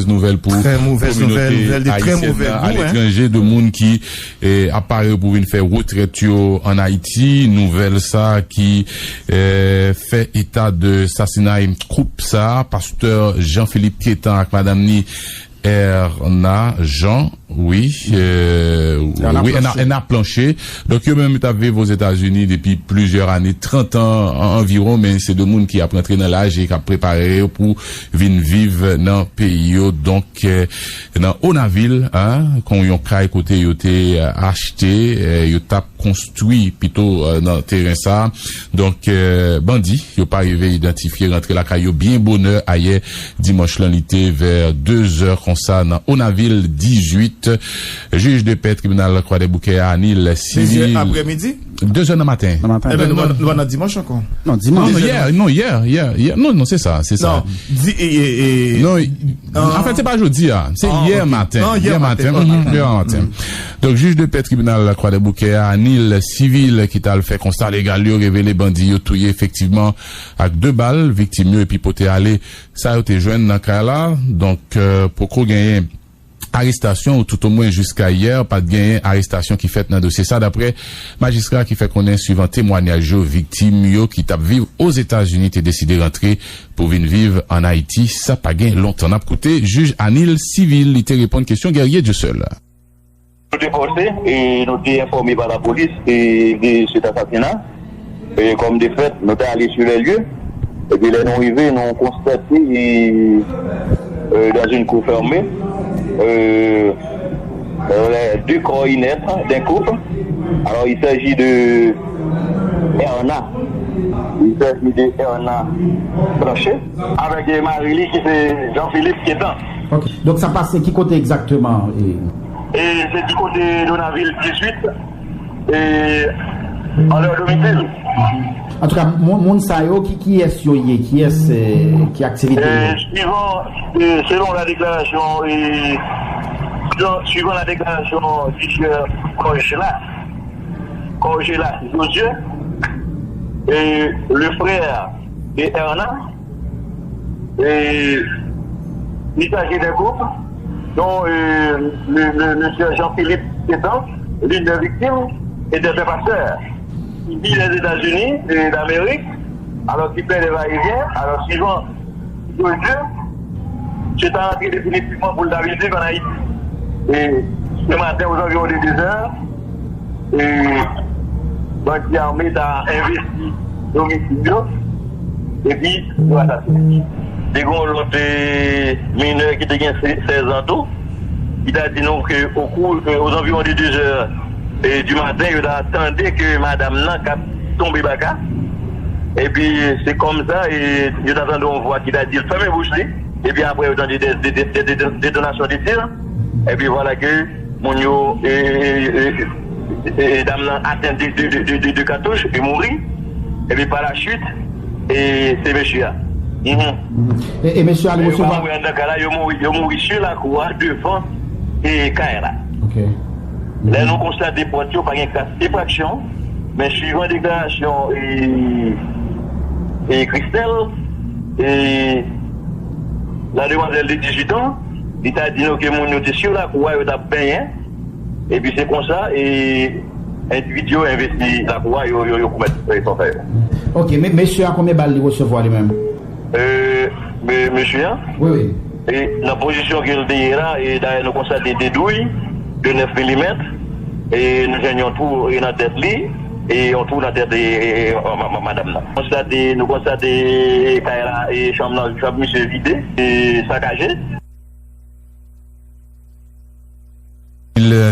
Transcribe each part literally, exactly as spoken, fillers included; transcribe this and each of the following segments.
Nouvèl pou kominote ayisyèn nan aletranje, de moun ki eh, ap pare pou vin fè retrèt yo ann Ayiti. Nouvèl sa ki eh, fè eta de sasinay koup sa, pastè Jean Philippe Quetan ak madanm ni Erna Jean, wi, eh, wi, Erna, Erna Planché. Donk, yo menm t ap viv Ozetazini depi plizyè ane, trant an an- anviwon, men se de moun ki ap rantre nan laj e k ap prepare yo pou vin viv nan peyi yo. Donk, eh, nan Onavil, en, kon yon kay kote yo te eh, achte, eh, yo t ap konstwi pito eh, nan teren sa. Donk, eh, bandi, yo pa rive idantifye, rantre lakay yo byen bonè ayè dimanch lan, li te vè de zè konsa nan Onavil dizuit. Jij de pè tribinal Kwadèboukè a, Anil Civil. De zè aprèmidi? De zè nan maten. Nan maten. Ebyen, nou pa nan dimanch ankò. Non, dimanch. Non, non, yè, non, yè, yè, yè. Non, non, se sa, se sa. Non, di, e, e, e, non, anfèt, se pa jodi a, se yè maten. Yè maten. Yè maten. Donk, jij de pè tribinal Kwadèboukè a, Anil Civil, ki t al fè konsta legal yo, revele bandi yo touye efektivman ak de bal viktim yo epi pote ale sa yo te jwenn nan kay la. Donk, eh, poko genyen arestasyon, ou toutomwen jiska yè, pa t genyen arestasyon ki fèt nan dosye sa, daprè majistra ki fè konnen, swivan temwanyaj yo, viktim yo ki t ap viv Ozetazini te deside rantre pou vin viv ann Ayiti. Sa pa gen lontan. N ap koute jij Anil Civil, li te reponn kesyon Guerrier Dieuseul. Nou te fòse e nou te enfòme pa lapolis e de set asasina. E kòm de fèt, nou te ale sur les lieux. Epi lè nou rive, nou konstate, e, e, dans une cour fermée, e, e, deux corps inertes d'un couple. Alors, il s'agit de Erna. Il s'agit de Erna Blanchet avec mari li ki se Jean-Philippe Quetan. Ok. Donk, sa pase ki kote egzakteman? E se di kote Donavil dizuit, e anlè domicile. Antouka, moun, moun sa yo, ki, kiyès yo ye? Kiyès, eh, ki aktivite yo? E, suivant, e, selon la déclaration, e, suivant, suivant la déclaration du kòjela, kòjela Josué, e, le frère de Erna, e, il s'agit d'un couple dont, euh, le, le, le sieur Jean-Philippe Quetan, l'une des victimes, était un pasteur. Il vit les États-Unis, euh, d'Amérique. Alors, il fait des va-et-vient. Alors, suivant Josué, se ta rantre definitivman pou l ta vin viv ann Ayiti. E se maten, aux environs de deux heures, e bandi ame ta envesti domisil yo, epi yo asasinen. Te gen yon lòt, e, minè ki te gen se-, sèz an tou, ki ta di nou ke au cours, e, aux environs de deux heures, e, du matin, yo ta tande ke madanm nan k ap tonbe baka. Epi se kòmsa, e, yo ta tande yon vwa ki ta di l fèmen bouch li. Epi apre, yo tande de, de, de, de, de, detonasyon de tir. Epi vwala ke moun yo, e, e, e, e, dam nan atenn de, de, de, de, de, de katouch, li mouri. Epi pa la suite, e, se mesye a. Mhm. Mhm. E, e mesye a, li resevwa. Yo pa mouri anndan kay la, yo mouri, yo mouri sou lakou a, devan, e, kay la. Ok. Lè nou konstate pòt yo, pa gen tras etraksyon, men suivan deklarasyon, e, e, Christelle, e, la demwazèl de dizuit an, li ta di nou ke moun yo te sou lakou a, yo t ap benyen, epi se konsa, e, endividi yo envesti lakou a, yo, yo, yo komèt, e, sa yo fè yo. Ok, men mesye a, konbyen bal li resevwa li menm? E, me-, mesye a? Wi, wi. E nan pozisyon ke l te ye la, e dayè nou konstate de douy de nèf milimèt, e nou jwenn yon twou, e nan tèt li, e yon twou nan tèt, e, e, e, ma-, ma-, madanm nan. Konstate, nou konstate, e, kay la, e chanm nan, chanm misye vide, e sakaje.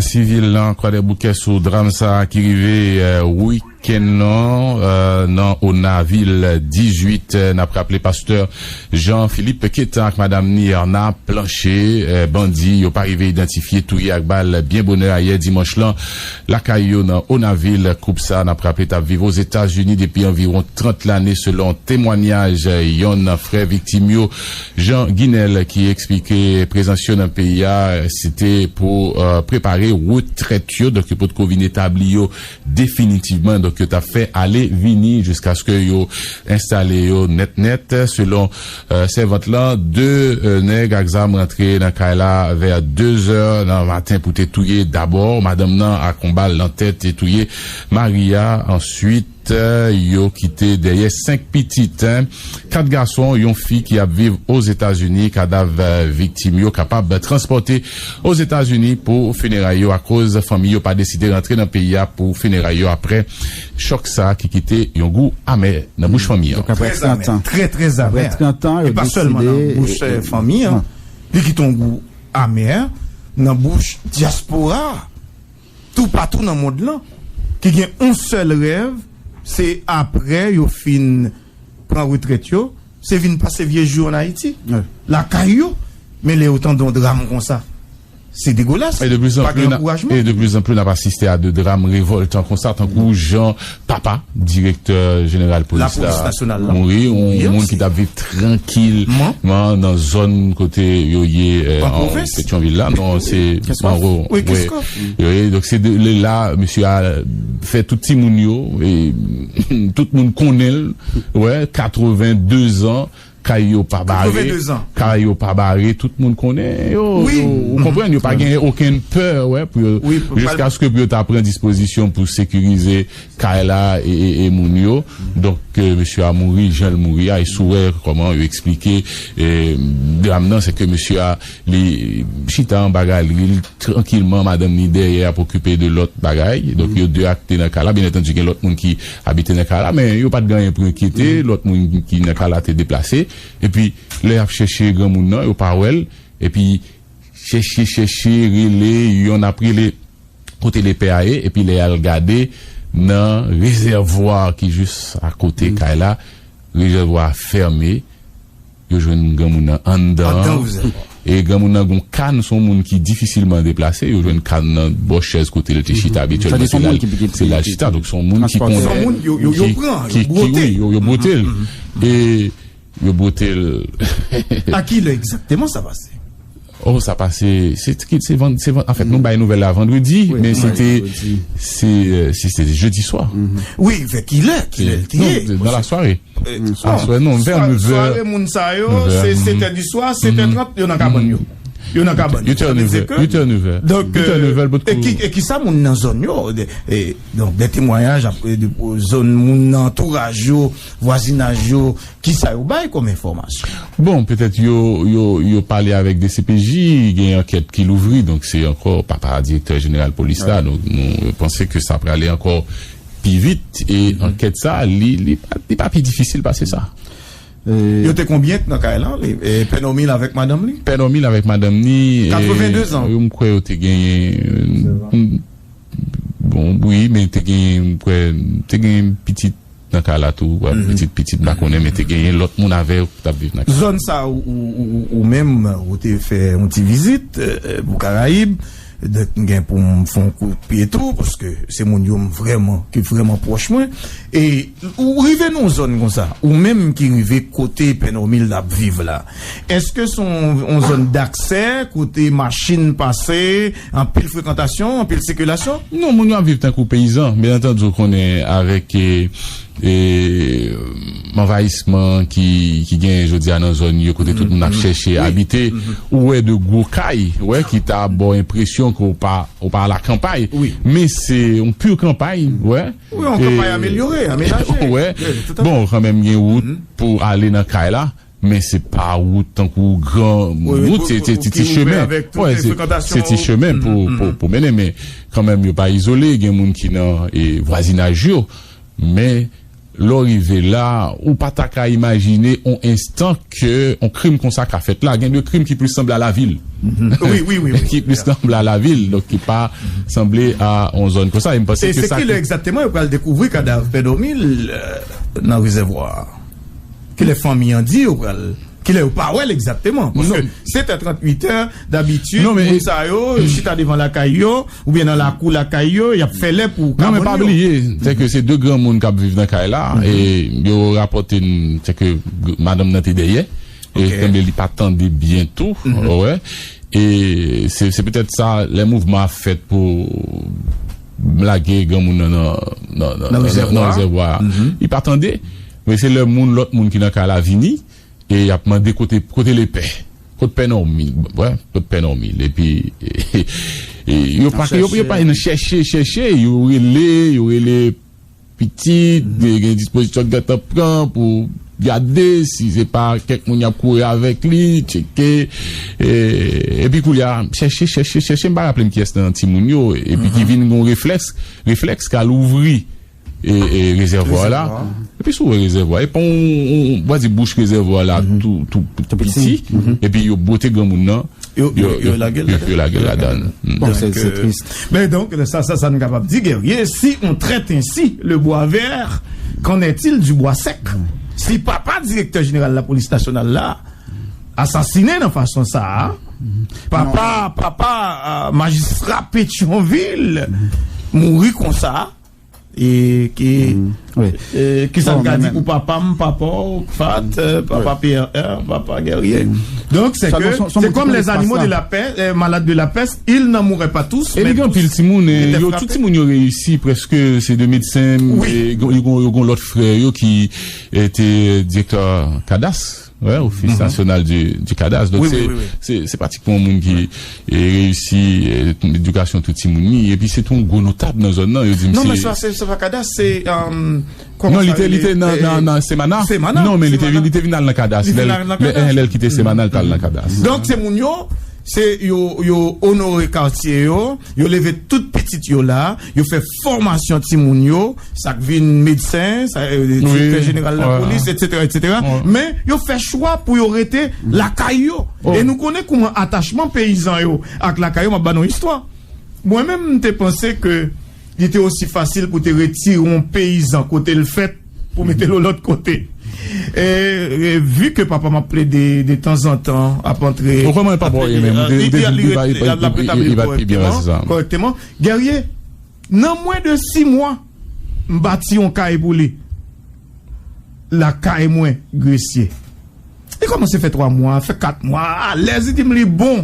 Sivil nan Kwadèboukè sou dram sa a ki rive, e, wi kenn nan, e, nan Onavil dizuit, e, n ap raple pastè Jean Philippe Quetan ak madanm ni Erna Planché, e, bandi yo pa rive idantifye, touye ak bal byen bonè ayè dimanch lan lakay yo nan Onavil. Koup sa, n ap raple, t ap viv Ozetazini depi anviwon trant lane, selon temwanyaj, e, yonn nan frè viktim yo, Jean Guinel, ki eksplike prezans yo nan peyi a, se te pou, e, prepare retrèt yo, donk yo potko vin etabli yo definitivman. Donk, yo t ap fè ale vini jiskaske yo enstale yo nèt nèt. Selon, eh, sèvant lan, de, eh, nèg ak zam rantre nan kay la vè dezè nan maten pou te touye dabò madanm nan ak yon bal nan tèt e touye mari a. Answit, eh, yo kite dèyè senk pitit, en. Kat gason, yon fi ki ap viv Ozetazini. Kadav, eh, viktim yo kapab transpòte Ozetazini pou fineray yo akoz fanmi yo pa deside rantre nan peyi a pou fineray yo apre chòk sa ki kite yon gou amè nan bouch fanmi an. Donk, apre Trè trant amè, an. Trè, trè amè. Apre trant an, yo E pa sèlman nan deside, bouch, eh, eh, fanmi an, non. Li kite yon gou amè nan bouch dyaspora toupatou nan mond lan, ki gen yon sèl rèv, se apre yo fin pran retrèt yo, se vin pase vye jou an Ayiti, Wi. lakay yo. Men lè yo tande yon dram konsa, se degolas. E de plus en Pa plus, gen n a- ankourajman. e de plus en plus, n ap asiste a de dram revòltan konsa, tankou jan papa direktè jeneral polis Lapolis la nasyonal la. mouri, yon Wi, moun se ki t ap viv trankilman nan zòn kote yo ye, eh, An an pwovens? Petyonvil la. Non, se Kenskòf? Manro. Wi, Wi. Kenskòf. Wi, donk se de, le la, misye a fè tout timoun yo, e, tout moun konnen l, wè, katreven de zan, kay yo pa bare, Katreven de zan. kay yo pa bare, tout moun konnen yo, Wi. yo, ou konprann, yo pa Wi. gen okenn pè, wè, pou yo, Wi, pou jiskaske pou yo ta pran dispozisyon pou sekirize kay la e, e, e moun yo. Donk, eh, mesye a mouri, jan l mouri a, e si w wè kòman yo eksplike, eh, dram nan, se ke mesye a, li chita anba galri l, trankilman, madanm li dèyè ap okipe de lòt bagay. Donk, yo de ak te nan kay la. Byen antandi, gen lòt moun ki abite nan kay la, men yo pa t gen anyen pou enkyete. Lòt moun ki nan kay la te deplase. Epi, lè y ap chèche granmoun nan, yo pa wè l. Epi, chèche, chèche, rele, yonn ap rele kote lepè a ye, epi lè y al gade nan rezèvwa ki jis akote kay la, rezèvwa a fèmen, yo jwenn granmoun nan anndan Anndan an. rezèvwa. E granmoun nan gon kann, se yon moun ki difisilman deplase, yo jwenn kann nan bò chèz kote l te chita abityèlman, Sa se se la, yon moun ki, ki, se la l ki, chita. Donk, se yon moun ki transpòtè. konnen, Se yon moun yo, yo, yo ki, pran, yo ki, ki, bwote. wi, yo, yo bwote l. E yo bwote l. A ki lè egzakteman sa pase? Oh, sa pase, se, se, se, van- se, van- anfèt, nou bay nouvèl la vandredi, Wi, men se te, vandredi. se, eh, se, se jedi swa. Wi, vè ki lè, ki lè l te Non, ye? nan la sware. Eh, Aswè, non, vè swa- nevè. Sware moun sa yo, Nevè. se setè di swa, setè trant, yo nan kabann yo. Yo nan kabann yo. Sa vle di ke Donk, eh, e ki, e ki sa moun nan zòn yo, de, e, donk, de temwayaj, apre, de, zòn moun nan antouraj yo, vwazinaj yo, ki sa yo bay kòm enfòmasyon? Bon, petèt yo, yo, yo pale avèk D C P J, gen ankèt ki louvri, donk se ankò papa direktè jeneral polis la, donk nou panse ke sa prale ankò pi vit, e ankèt sa, li, li pa, li pa pi difisil pase sa. E Yo te konbyen k nan kay lan, li? E Pè Nòmil avèk madanm li? Pè Nòmil avèk madanm li, e, Katreven de zan. yo, m kwè yo te genyen, bon, wi, men te genyen, m kwè, te genyen pitit nan kay la tou, wè, pitit, pitit, m pa konnen, men te genyen lòt moun avè yo ki t ap viv nan kay la. Zòn sa ou, ou, ou, ou menm, ou te fè yon ti vizit, eh, pou Karayib, donk m gen pou m fè yon kout pye tou, paske se moun yo m vrèman, ki vrèman pwòch mwen. E ou rive nan yon zòn konsa, ou menm ki rive kote Pè Nòmil ap viv la, èske se yon, yon zòn daksè, kote machin pase, anpil frekantasyon, anpil sikilasyon? Non, moun yo ap viv tankou peyizan. Byen antandi, ou konnen avèk, e, e, anvayisman ki, ki genyen jodi a nan zòn yo, kote tout moun ap chèche abite, ou wè de gwo kay, wè, ki ta ba w enpresyon ke w pa, w pa lakanpay. Wi. Men se yon pi kanpay, wè. Wi, yon kanpay amelyore, amenaje. Wè. Wi, tout à fait. Bon, kanmenm, gen wout pou ale nan kay la. Men se pa wout tankou gran Wi, wi, wout, pou, se, pou, se pou ti ki ouvè chemen. avèk tout Wè, se, frekantasyon se ti yo. chemen pou, pou, pou mennen, men kanmenm yo pa izole, gen moun ki nan, e, vwazinaj yo, men lè w rive la, ou pa ta ka imajine yon enstan ke yon krim konsa ka fèt la. Gen de krim ki plis sanble a lavil. Wi, wi, wi, wi. Ki plis sanble a lavil, donk ki pa sanble a yon zòn konsa. E m panse E ke se sa ki lè ki egzakteman yo pral dekouvri kadav Pè Nòmil, eh, nan rezèvwa a? Kilè fanmi an di yo pral, kilè yo pa wè l egzakteman? Paske Non. sèt è trant uit è, dabitid, Non, men moun e sa yo chita devan lakay yo, oubyen nan lakou lakay yo, y ap fè lè pou Non, men pa kabann yo. bliye, se ke se de granmoun k ap viv nan kay la, e yo rapòte n, se ke madanm nan te dèyè, e Ok. kenbe li pa tande byen tou, wè. E se, se petèt sa, lè mouvman ap fèt pou lage granmoun nan nan nan nan nan rezèvwa a. Li pa tande. Men se lè moun, lòt moun ki nan kay la vini, e y ap mande kote kote lepè, kote pè Nòmil, wè, kote pè Nòmil, epi e, yo pa yo, yo pa nan chèche, chèche, yo rele, yo rele pitit, gen, gen dispozisyon k gentan pran pou gade si se pa kèk moun y ap kouri avèk li, tcheke, e, epi koulye a, chèche, chèche, chèche, m pa raple m kiyès nan timoun yo, epi ki vin gon reflèks, reflèks k al ouvri e, e rezèvwa la. Epi si w wè rezèvwa, e pa yon, yon, w a di bouch rezèvwa la tou, tou, tou piti, epi yo bwote granmoun nan, yo, yo, yo lage l ladan. Bon, se, se tris. Men donk, sa, sa, sa nou kapab di, Guerrier, si on traite ainsi le bois vert, qu'en est-il du bois sec? Si papa direktè jeneral lapolis nasyonal la asasinen nan fason sa a, papa, papa, euh, majistra Petyonvil mouri konsa, e ki, e, kisa n ka di pou papa m, papa w, Fat, euh, papa P R R, papa Guerrier? Donk, se ke, se comme les animaux de la peste, euh, malades de la peste, ils n'en mouraient pas tous, e li gen anpil timoun, e yo, tout timoun yo reyisi, prèske se de medsen, e yo gon, yo gon lòt frè yo ki te direktè kadas. Wè, Office National du, du Cadastre. Donk, se, se, se pratikman yon moun ki, e, reyisi, e, edikasyon tout timoun li. Epi, se te yon gwo notab nan zòn nan. Yo di m se... Non, men se pa, se, se pa Cadastre, se, um, kòman sa rele? Non, li te, li te nan, nan, nan Semana. Semana? Non, men li te vin, li te vin al nan Cadastre. Lè l, lè l kite Semana, l t al nan Cadastre. Donk, se moun yo, se yo, yo onore katye yo, yo leve tout pitit yo la, yo fè fòmasyon timoun yo, sa k vin medsen, sa, e, direktè jeneral lapolis, etsetera, etsetera. Men, yo fè chwa pou yo rete lakay yo. E nou konnen kouman atachman peyizan yo ak lakay yo, m ap ba nou istwa. Mwen menm, m te panse ke li te osi fasil pou te retire yon peyizan kote l fèt pou mete l yon lòt kote. E, e, vi ke papa m ap plede detanzantan ap antre... Ou kòman papa w ye menm? Ou te, ou te di l li va, li va, li va pi byen, se sa. Kòrèkteman. Guerrier, nan mwen de sis mwa, m bati yon kay pou li. Lakay mwen, Gresye. Li kòmanse fè twa mwa, fè kat mwa, alèz, li di m li bon.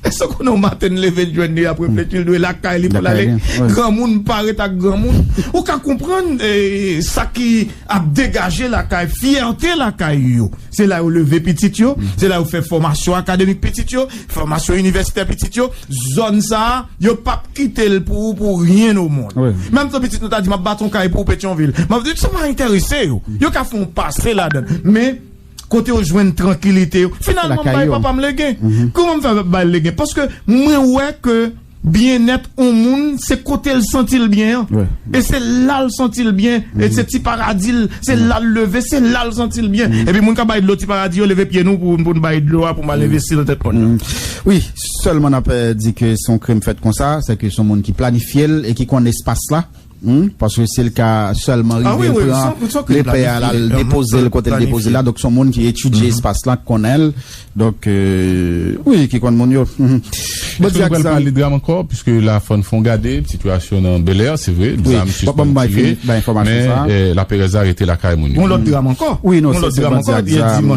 Èske w konnen yon maten l leve, l jwenn li ap reflechi, l dwe lakay li pou l ale? Granmoun pa ret ak granmoun. Ou ka konprann, e, sa ki ap degaje lakay, fyète lakay yo. Se la yo leve pitit yo, se la yo fè fòmasyon akademik pitit yo, fòmasyon inivèsitè pitit yo. Zòn sa a, yo p ap kite l pou ou pou ryen o mond. Menm si pitit nou ta di, "M ap bati yon kay pou ou Petyonvil." M ap di, "Sa pa enterese yo." Yo ka fè yon pase ladan l. Men, kote yo jwenn trankilite yo. Finalman, m bay papa m legen. Kòman m fè bay legen? Paske mwen wè ke byennèt yon moun, se kote l santi l byen an. E se la l santi l byen. E se ti paradi l, se la l leve, se la l santi l byen. Epi moun ka bay dlo ti paradi yo, leve pye nou pou, pou n bay dlo a, pou m al envesti nan tèt moun nan. Wi, sèlman n ap, e, di ke se yon krim fèt konsa, se ke se yon moun ki planifye l e ki konn espas la. Hmm, paske si l ka sèlman rive pran lepè a, l al depoze l kote l depoze l la. Donk, se yon moun ki etidye espas la, k konnen l. Donk, e, wi, ki konn moun yo. Èske nou pral pale dram ankò? Piske la, fò n fè yon gade sitiyasyon nan Bèlè, se vre, zam sispann tire, men, e, laperèz la rete lakay moun yo. Yon lòt dram ankò? Wi, non, se, se bandi ak zam,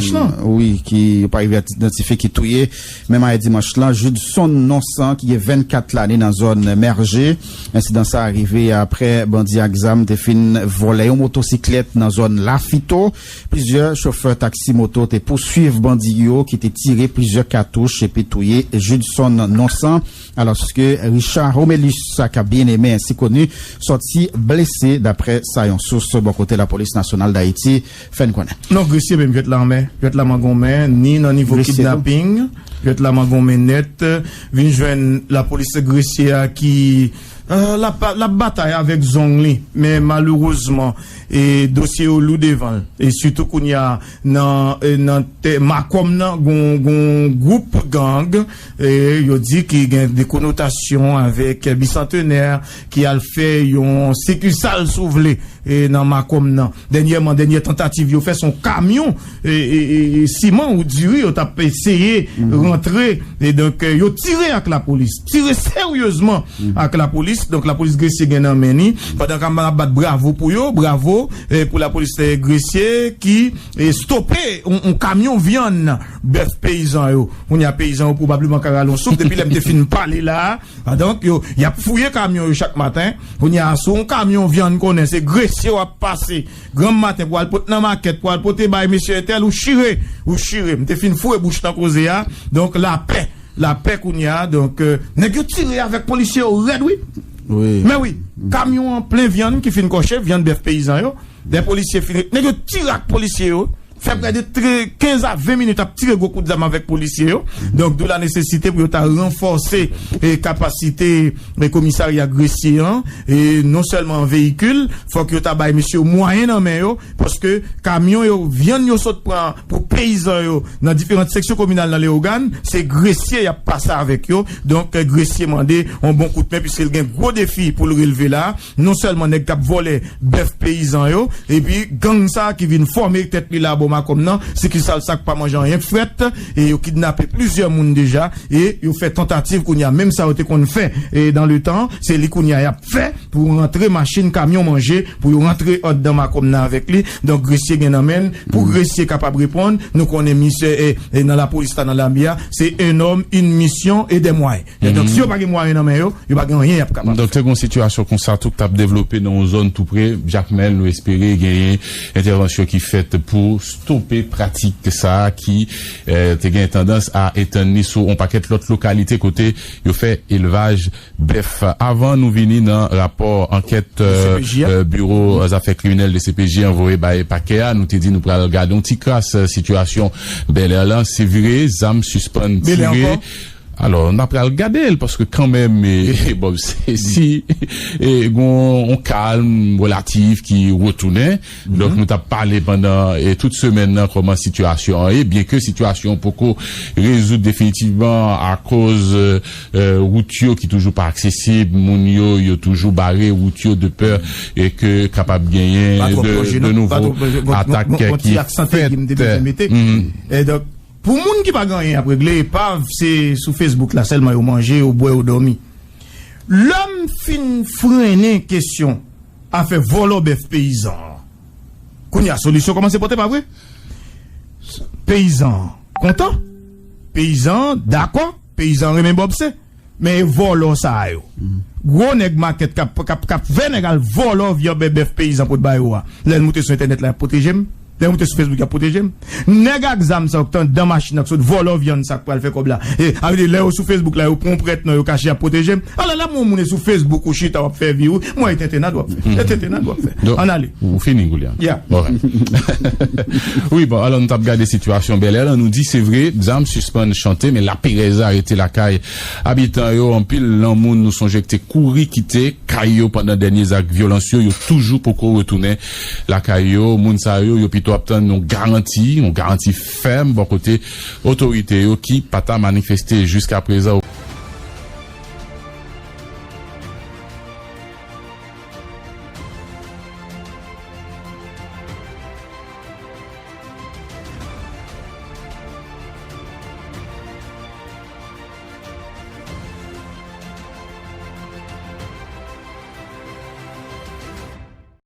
wi, ki yo pa rive idantifye, ki touye menm ayè dimanch lan, Judson Nonsan, ki gen vennkat lane, nan zòn Mèje. Ensidan sa a rive aprè bandi ak zam te fin vòlè yon motosiklèt nan zòn Lafito. Plizyè chofè taksi moto te pouswiv bandi yo ki te tire plizyè katouch epi touye Judson Nonsan, alòske Richard Romélus, sa k ap byen eme ensi koni, sòti blese, daprè sa yon sous bò kote Lapolis Nasyonal Dayiti fè n konnen. Non, Gresye menm, jwèt la anmè, jwèt la mangonmen, ni nan nivo kidnaping, jwèt la mangonmen nèt, vin jwenn lapolis Gresye a ki, e, l ap, l ap batay avèk zong li, men malerezman, e, dosye yo lou devan l, e sitou kounye a nan, e, nan tè, Makòm nan, gon, gon gwoup gang, e, yo di ki gen de konotasyon avèk Bisantenè, ki al fè yon sikisal, si w vle, e, nan Makòm nan. Dènyèman, dènyè tantativ yo fè, se yon kamyon, e, e, e, e, siman ou diri yo t ap eseye rantre, e donk, e, yo tire ak lapolis. Tire seryezman ak lapolis. Donk, lapolis Gresye gen nan men li. Pandan kanmarad ap bat bravo pou yo, bravo, e, pou lapolis, e, Gresye ki, e, stope yon, yon kamyon vyann bèf peyizan yo. Kounye a, peyizan yo pwobableman ka rale yon souf. Depi lè m te fin pale la a, donk, yo, y ap fouye kamyon yo chak maten. Kounye a, sou yon kamyon vyann konnen se Gresye w ap pase granm maten pou al pote nan makèt, pou al pote bay mesye entèl, ou chire, ou chire. M te fin foure bouch nan koze a. Donk, lapè, lapè kounye a. Donk, e, nèg yo tire avèk polisye yo rèd, wi. Wi. Men wi, kamyon an plen vyann ki fin kòche, vyann bèf peyizan yo. Lè polisye fin, nèg yo tire ak polisye yo. Fè prè de tre-, kenz a ven minit ap tire gwo kout zam avèk polisye yo. Donk, d'où la nécessité pou yo ta ranfòse, e, kapasite, e, komisarya Gresye an, e non sèlman an veyikil, fòk yo ta bay mesye yo mwayen nan men yo, paske kamyon yo, vyann yo sot pran pou peyizan yo nan diferan seksyon kominal nan Leyogàn, se Gresye y ap pase avèk yo. Donk, e, Gresye mande yon bon kout men, piske l gen gwo defi pou l relve la. Non sèlman nèg k ap vòlè bèf peyizan yo, epi gang sa a ki vin fòme tèt li la bò Makòm nan, sikisal sa k pa manje anyen k frèt, e yo kidnape plizyè moun deja, e yo fè tantativ kounye a, menm sa yo te konn fè, e dans le temps, se li kounye a y ap fè pou rantre machin kamyon manje, pou yo rantre anndan Makòm nan avèk li. Donk, Gresye gen nan men l, pou Gresye kapab reponn, nou konnen misye, e, e nan lapolis la, nan lame a, c'est un homme, une mission et des moyens. E donk, si yo pa gen mwayen nan men yo, yo pa gen anyen y ap kapab. Donk, te gen yon sitiyasyon konsa tou k t ap devlope nan yon zòn tou pre Jakmèl. Nou espere genyen entèvansyon ki fèt pou stope pratik sa a ki, eh, te gen tandans a etann li sou yon pakèt lòt lokalite kote yo fè elvaj bèf. Avan nou vini nan rapò ankèt, eh, eh, Biwo Zafè Kriminèl, D C P J, an voye bay pakè a, nou te di nou pral gade yon ti kras, eh, sitiyasyon Bèlè lan. Se vre, zam sispann tire. Alò, n a pral gade l, paske kanmenm, e, e, bon, se, si, e, gon yon kalm relatif ki retounen. Donk, nou t ap pale pandan, e, tout semèn nan kòman sitiyasyon an ye, byenke sitiyasyon an poko rezoud definitivman akoz, e, e, wout yo ki toujou pa aksesib, moun yo, yo toujou bare wout yo de pè e ke kapab genyen de, de nouvo atak ki fèt. E donk, pou moun ki pa gen anyen y ap regle, epav se sou Facebook la sèlman yo manje, yo bwè, yo dòmi. Lè m fin frennen kesyon afè vòlò bèf peyizan an, kounye a solisyon kòmanse pote, pa vre? Peyizan an kontan, peyizan an dakò, peyizan an renmen bòbse. Men e vòlò sa a yo. Gwo nèg makèt k ap, k ap, k ap fè nèg al vòlò vyann bè-, bèf peyizan pou t ba yo a. Lè l moute sou entènèt la, y ap pwoteje m. Lè l moute sou Facebook, y ap pwoteje m. Nèg ak zam sa yo k t anndan machin nan k sot vòlò vyann sa k pral fè kòb la. E, sa vle di, lè yo sou Facebook la, yo pran yon prèt non, yo kache, y ap pwoteje m. Alò, lè yon moun e sou Facebook ou chita, w ap fè vi ou, m wè e tentennad w ap fè. E tentennad w ap fè. Ann ale. Ou fini, Goulian? Yeah. Bon, wi, bon, alò, nou t ap gade sitiyasyon Bèlè lan, nou di se vre, zam sispann chante, men laperèz la rete lakay abitan yo. Anpil nan moun nou sonje ki te kouri kite kay yo pandan dènye zak vyolans yo, yo toujou poko retounen lakay yo. Moun sa yo, yo pito ap tann yon garanti, yon garanti fèm bò kote otorite yo ki pa ta manifeste jiskaprezan.